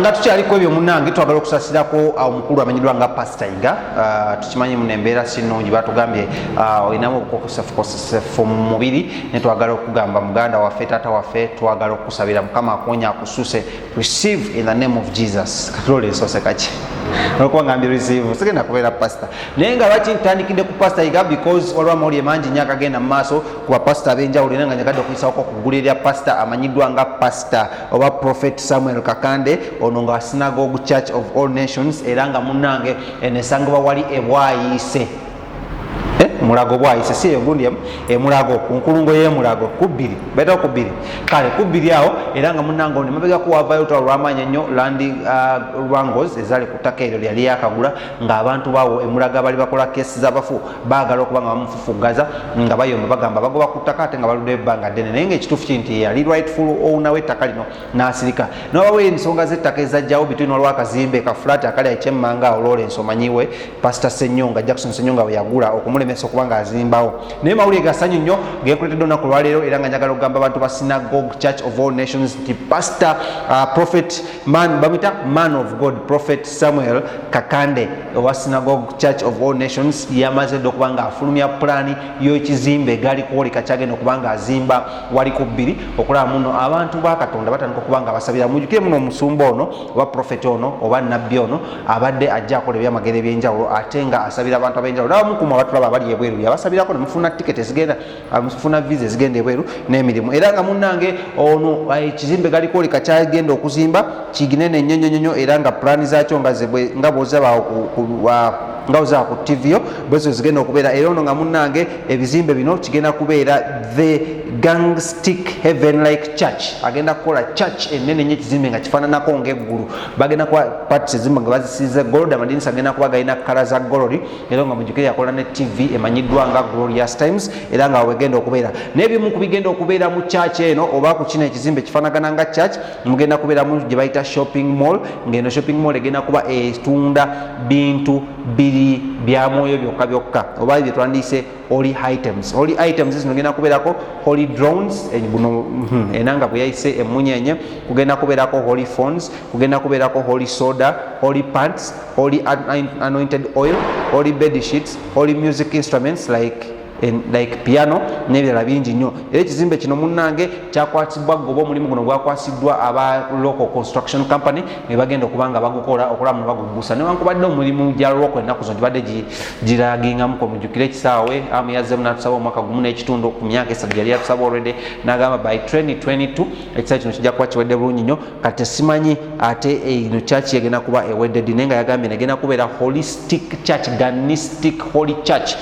Nga tukyaliko ebyo, munange, twagala okusasirako omukulu amanyiddwa nga Pasita Iga. Tukimanyi muno embeera si nnungi, batugambye olinamu obukosefukosefu mu mubiri, naye twagala okugamba muganda waffe, taata waffe, twagala okukusabira Mukama akuwonya, akususe. Receive in the name of Jesus. Katulole ensose kaki olwokuba ngambye receive, sigenda kubeera pasita. Naye nga lwaki ntandikidde ku Pasita Iga? Because waliwo amawulire mangi nnyo agagenda mu maaso ku bapasita ab'enjawulo, era nga nyagadde okuyisawoko ku ggulu erya pasita amanyiddwa nga Pasita oba Prophet Samuel Kakande, ono nga Synagogue Church of All Nations, era nga munnange eno esangibwa wali ebwayiise, Mulago, bwayise si eyo gundi emulago, ku nkulungo y'emulago kubbiri, baitawo kubbiri, kale kubbiri awo. Era nga munnange ono emabegako wavayo olutalo lw'amaanyi ennyo, land wrangles ezaali ku ttaka eryo lyali yakagula, ng'abantu bawo emulago abali bakola kesi z'abafu baagala okuba nga bamufufuggaza, nga bayomba, bagamba bagoba ku ttaka ate nga baluddeyo ebbanga ddene, naye ngaekituufu kiri nti yali rightful owner w'ettaka lino n'asirika. Nobawo ensonga z'ettaka ezajjawo between, waliwo akazimbe ka flat akali ekyemmanga awo, Lawrence omanyiwe Pastor Senyonga, Jackson Senyonga bwe yagula okumulemesa okuba ng'azimbawo. Naye mawulire gasanyu nnyo genkuletedde olunaku lwaleero, era nga njagala okugamba abantu ba Synagogue Church of All Nations nti Pastor, prophet, man bamwita man of God Prophet Samuel Kakande owa Synagogue Church of All Nations yamaze dde okuba nga afulumya pulaani y'ekizimbe gali kwoleka kyagenda okuba nga azimba wali ku bbiri, okulaba muno abantu ba Katonda batandika okuba nga basabira. Mujjukire muno omusumba ono oba prophet ono oba nabbi ono abadde ajja akola ebyamagero ebyenjawulo, ate nga asabira abantu ab'enjawulo, n'abamu abatulaba abali ebweru yabasabirako ne mufuna tiketi ezigenda, mufuna visa ezigenda ebweru n'emirimu. Era nga munnange ono ekizimbe galikwoleka kyagenda okuzimba kiginene nnyo nnyo nnyo, era nga pulaani zaakyo nga bwozabaawo nga ozaba ku TV yo bwezo zigenda okubeera. Era ono nga munnange ebizimbe bino kigenda kubeera the gangstic heaven like church. Agenda kukola church enene nnyo, ekizimbe nga kifaananako ng'eggulu. Bagenda kuba parts ezimu nga bazisiize gold, amadinisa agenda kuba galina colour za gold. Era nga mujjukire yakola ne TV emanyiddwa nga Glorious Times, era nga wegenda okubeera. N'ebimu ku bigenda okubeera mu church eno oba ku kino ekizimbe kifaanagana nga church, mugenda kubeeramu gye bayita shopping mall, ng'eno shopping mall egenda kuba etunda bintu biri bya mwoyo byokka byokka, oba bye twandiyise holy items. Holy items zino genda kubeerako holy drones, buno enanga bwe yayise emunyenye, kugenda kubeerako holy phones, kugenda kubeerako holy soda, holy pants, holy anointed oil, holy bed sheets, holy music instruments like piano n'ebirala bingi nnyo. Era ekizimbe kino munnange kyakwatibwa goba, omulimu guno gwakwasiddwa aba local construction company ne bagenda okuba nga bagukola okulaba muno bagugusa, newankubadde omulimu gya local ennaku zino gibadde giragingamuko. Mujjukire ekisaawe amu yazzemu n'atusaba omwaka 1.5 ku myaka 3 yali yatusaba already, n'agamba by 2022 ekisaawe kino kijja kuba kiwedde bulungi nnyo. Kati simanyi ate eno church egenda kuba ewedde ddi, naye nga yagambye negenda kubeera holistic church, ganistic holy church,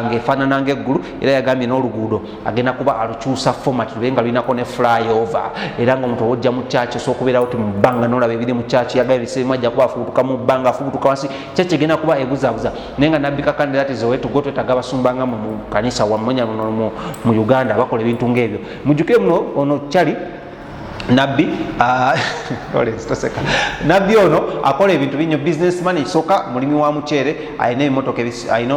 ng'efaanana ng'eggulu. Era yagambye n'oluguudo agenda kuba alukyusa format lube nga lulinako ne flyover, era nga omuntu owojja mu church osobola okubeerawo ti mu bbanga n'olaba ebiri mu church. Yagambye ebiseera ebimu ajja kuba afubutuka mu bbanga, afubutuka wansi, church egenda kuba ebuzaabuza. Naye nga nabbi Kakande, that is the way to go. Twetaaga abasumba nga mu kanisa wammwe mu Uganda bakola ebintu ng'ebyo. Mujjukire muno ono kyali nabbi, Lawrence, toseka. Nabbi ono akola ebintu binyo, businessman ekisooka mulimi wa muceere, alina ebimotoka alina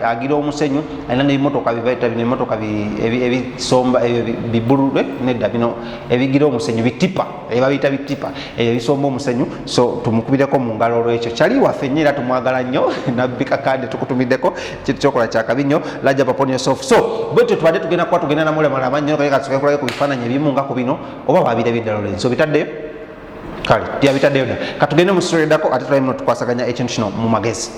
agira omusenyu, alina n'ebimotoka bibaita bino ebimotoka ebisomba ebyo bibulu, nedda, bino ebigira omusenyu, bitipa, ebabiyita bitipa ebyo ebisomba omusenyu. So tumukubireko mu ngalo olwekyo, kyali waffe nnyo era tumwagala nnyo. Nabbi Kakande, tukutumiddeko, kintu kyokola kyakabi nnyo. Large up upon yourself. So bwetyo tubadde tugenda kuba tugenda namulemala nnyo, kaye katusoke kulage ku bifaananyi ebimu nga ku bino, oba wabirabye ddala Lawrence, obitaddeyo? Kale, yabitaddeyo dda. Katugende mu story eddako, ate tulabe muno tukwasaganya ekintu kino mu magezi.